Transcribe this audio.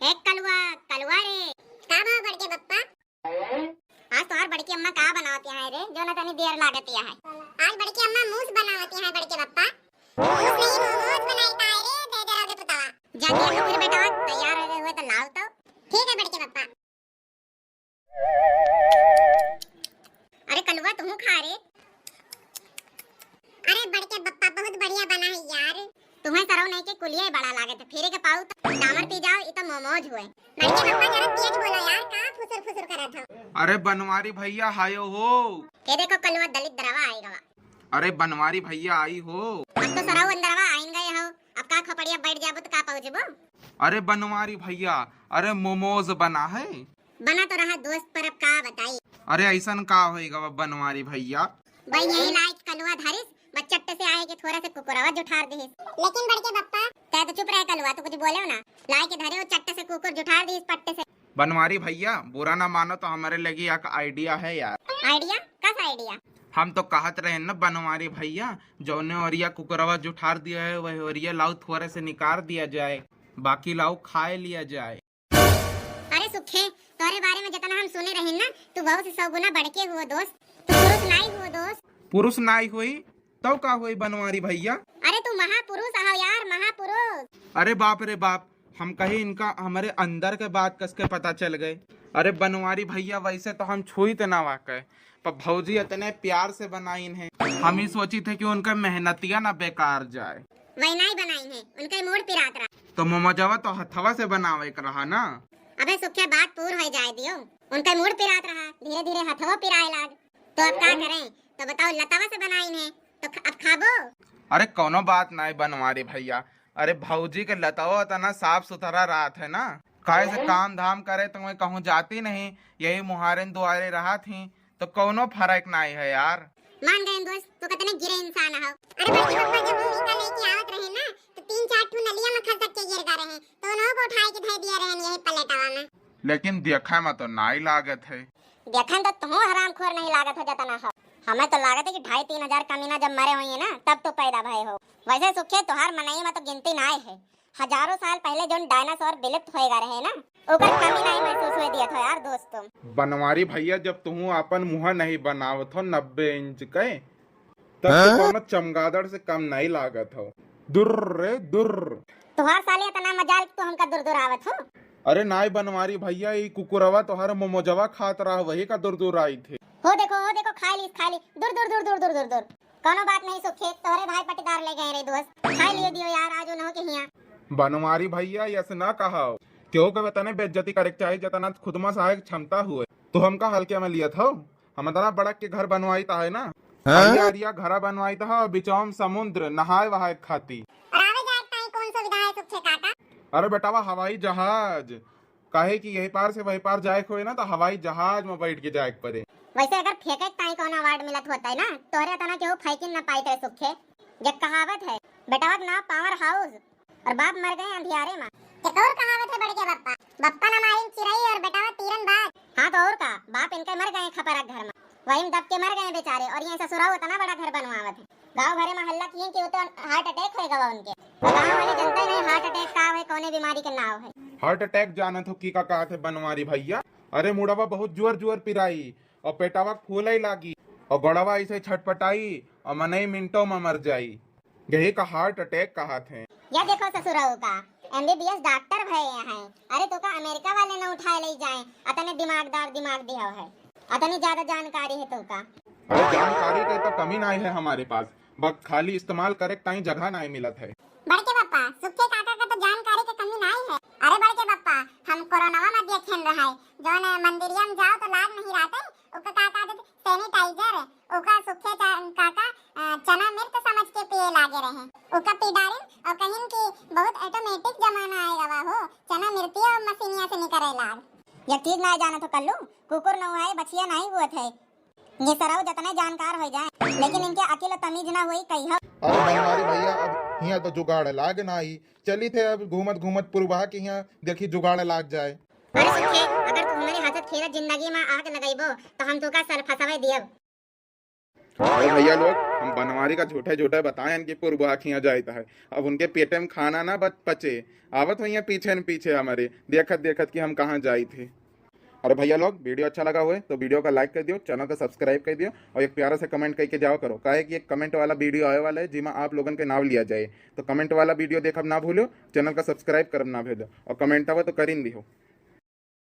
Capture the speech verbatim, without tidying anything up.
ए कलुआ, कलुआ रे। का बा बड़के बप्पा? आज तोहार बड़की अम्मा का बनावत है रे, जो ना तनी देर लागत है? आज बड़की अम्मा मूस बनावत है बड़के बप्पा। मूस नहीं, मोमोज बनाई का रे, दे दे रहो पुतवा। जा दे फिर बेटा, तैयार हो गए हुए तो लाओ तो। ठीक है बड़के बप्पा। अरे कलुआ, तुहू खा रे। अरे बड़के बप्पा, बहुत बढ़िया बना है यार। तुम्हें सरव नहीं के कुलिया ही बड़ा लागत है, फिरे के पाऊ तो डामर पी जाओ, ये तो मोमोज हुए। बड़के बप्पा, जरा तेज बोलो यार, का फुसुर फुसुर करत हो? अरे बनवारी भैया, हायो हो। ये देखो कलुआ, दलित दरवा आई गवा। अरे बनवारी भैया, आई हो। अब तो सरव अंदरवा आइन गए हो, अब का खोपड़िया बैठ जाबो तो का पहुँचबो? अरे बनवारी भैया, अरे मोमोज बना है। बना तो रहा दोस्त, पर अब का बताई? अरे ऐसन का होई गवा बनवारी भैया? भाई यही लाइक कलुआ धरिस, बस चट्ट से आए के थोड़ा से कुकुरवा जुठार दिहिस। लेकिन बड़के बप्पा। तै तो चुप रहे कलुआ, तू कुछ बोले हो ना। लाए के धरे हो चट्ट से कुकुर जुठार दिहिस पट्ट से। बनवारी भैया, बुरा ना मानो तो हमारे लगी एक आइडिया है यार। आइडिया? कस आइडिया? हम तो कहत रहे न बनवारी भैया, जौने ओरिया कुकुरवा जुठार दिया है, वही ओरिया लाऊ थोड़े से निकाल दिया जाए, बाकी लाऊ खाए लिया जाए। अरे सुखे, तोरे बारे में जितना हम सुने रहे ना, तू बहुत से सौ गुना बढ़ के हुआ दोस्त। तू पुरुष नाई हुआ दोस्त। पुरुष नाई हुई, तब का हुई बनवारी भैया? अरे तू महापुरुष हो यार, महापुरुष। अरे बाप रे बाप, हम कहे इनका हमरे अंदर के बात कसके पता चल गए। अरे बनवारी भैया, वैसे तो हम छुई त ना वाके, पर भौजी इतने प्यार से बनाइन है, हम ही सोची थे कि उनका मेहनतिया ना बेकार जाए। वही नाई बनाइन है, उनका ही मूड पिरात रहा। तो मोमोजवा तो हथवा से बनावे के रहा ना। अबे सुखे, बात पूर हो जाए दियो, उनका मूड पिरात रहा, धीरे धीरे हथवा पिराए लाग। तो अब का करें? तो बताओ, लतावा से बनाइन है, तो ख-, अब खाबो? अरे कौनो बात नाई बनवारी भैया, अरे भौजी के लतावा इतना साफ सुथरा रहत है ना, काहे से काम धाम करे तो मैं कहूँ जाती नहीं, यही मुहारे दुआरे रहत ही, तो कौनो फर्क नाई है यार। मान गए दोस्त, तू कितने गिरे इंसान हो। अरे बड़के बप्पा, जब हम इनका लेके आवत रहे ना, तो तीन चार ठू नलिया में खसक के गिर गए रहे, तो उन्हों को उठाए के धर दिया रहे यही पलेटवा में। लेकिन देखे में तो नाई लागत है। देखन तो तुहूँ हरामखोर नहीं लागत हो जतना हो। हमें तो लागत है कि ढाई तीन हजार कमीना जब मरे होइए ना, तब तो पैदा भए हो। वैसे सुखे, तोहार मनई में तो गिनती नाय है। हजारों साल पहले जोन डायनासोर विलुप्त होए गा रहे ना, ओकर कमी नाय महसूस होए दियत हो यार दोस्त तुम। बनवारी भैया, जब तुहूँ आपन मुँह नहीं बनावत हो नब्बे इंच के, तब तो हाँ? कौनो चमगादड़ से कम नहीं लागत हो। दुर्र रे दुर्र। तोहार साले इतना मजाल कि तू हमका दुरदुरावत हो। अरे नाई बनवारी भैया, ई कुकुरवा तोहार मोमोजवा खात रहा, वही का दुरदुराई थे। हो देखो, हो देखो, खाई लीस, खाई ली। दुर, दुर, दुर, दुर, दुर, दुर, दुर। कौनो बात नहीं सुखे, तोहरे भाई पटीदार ले गए रे दोस्त। खाई लिए दियो यार, आज उन्हों के हियाँ। बनवारी भैया, यस ना कहो। केहू के तने बेइज्जती करे के चाही, जतना खुद मा सहाय के क्षमता हुए। तू हमका हल्के में लियत हो? हम इतना बड़ा के घर बनवाई ता है ना। हाँ? अरिया अरिया घरा बनवाई ता है, बिचौम समुद्र, नहाए वहाए खाती। और आवे जाए के ताई कौन सुविधा है सुखे काका? अरे बेटावा, हवाई जहाज। काहे कि यही पार से वही पार जाए के होए ना, तो हवाई जहाज में बैठ के जाए के पड़े। वैसे अगर फेंके के ताई कौन अवार्ड मिलत होता है ना, तोहरे तना केहू फेंकिन ना पाई थे सुखे। जे कहावत है, बेटावा के नाम पावर हाउस। और बाप मर गए अंधियारे मा। एक और कहावत है बड़के बप्पा, बप्पा न मारिन चिरई और बेटावा तीरन बाज। हाँ तो और का, बाप इनके मर गए खपरा के घर मा, वही में दब के मर गए बेचारे, और ये ससुराओ इतना बड़ा घर बनवावत है। गाँव भरे मा हल्ला किए कि वो तो heart attack होए गवा उनके। तो गाँव वाले जनता नहीं heart attack का है, कौने बीमारी के नाव है। Heart attack जानत हो की का कहत है बनवारी भैया? अरे मुड़वा बहुत जोर जोर पिराई और पेटवा फूले लागी और गोड़वा ऐसे छटपटाई और मनई मिनटों में मर जाई। यही का heart attack कहत हैं। या देखो ससुरऊ का, एमबीबीएस डॉक्टर भए हैं। अरे तोका अमेरिका वाले न उठाए ले जाए, अतने दिमागदार दिमाग दिया है, अतनी ज्यादा जानकारी है तोका। अरे जानकारी के तो कमी नहीं है हमारे पास, बस खाली इस्तेमाल करे के ताई जगह नहीं मिलत है। बड़के बप्पा, सुखे काका का तो जानकारी के कमी नहीं है। अरे बड़के बप्पा, हम कोरोनावा में देखेन रहा है, जौन मंदिरिया में जाओ तो लाग नहीं रहते, ओका का कहते sanitizer, ओका सुखे चा-, काका, अ, चना मिर्त समझ के पिए लागे रहे। ओका पी डारिन और कहिन कि बहुत automatic जमाना आए गवा हो, चना मिर्तिया और मशीनिया से निकरे लाग। ये चीज ना जानत हो कल्लू, कुकुर न हुआ है, बछिया नहीं हुआ थे। ये सरऊ जतने जानकार हो जाए, लेकिन इनके अकिल और तमीज ना हुई कही हो। अरे बनवारी भैया, अब हियाँ तो जुगाड़ लाग ना आई, चली थे अब घूमत घूमत पुरबा के हियाँ, देखी जुगाड़ लाग जाए। अरे सुखे, अगर तू हमारे हाथ खेलत जिंदगी में आग लगइबो, तो हम तोका सर फंसावे दियब। अरे भैया लोग, हम बनवारी का झूठे झूठे बताएन कि पुरबुआ खिया जाइत है। अब उनके पेटे में खाना ना बच पचे, आवत होइहैं पीछे न पीछे हमरे, देखत देखत कि हम कहाँ जाइत है। अरे भैया लोग, video अच्छा लगा होए तो video का like कर दियो, channel का subscribe कर दियो और एक प्यारा सा comment करके जावा करो, काहे कि एक comment वाला video आवे वाला है जिमा आप लोगन के नाव लिया जाए। तो comment वाला video देखब ना भूलो, channel का subscribe करब ना भूलो और comment आवा तो करिन दियो।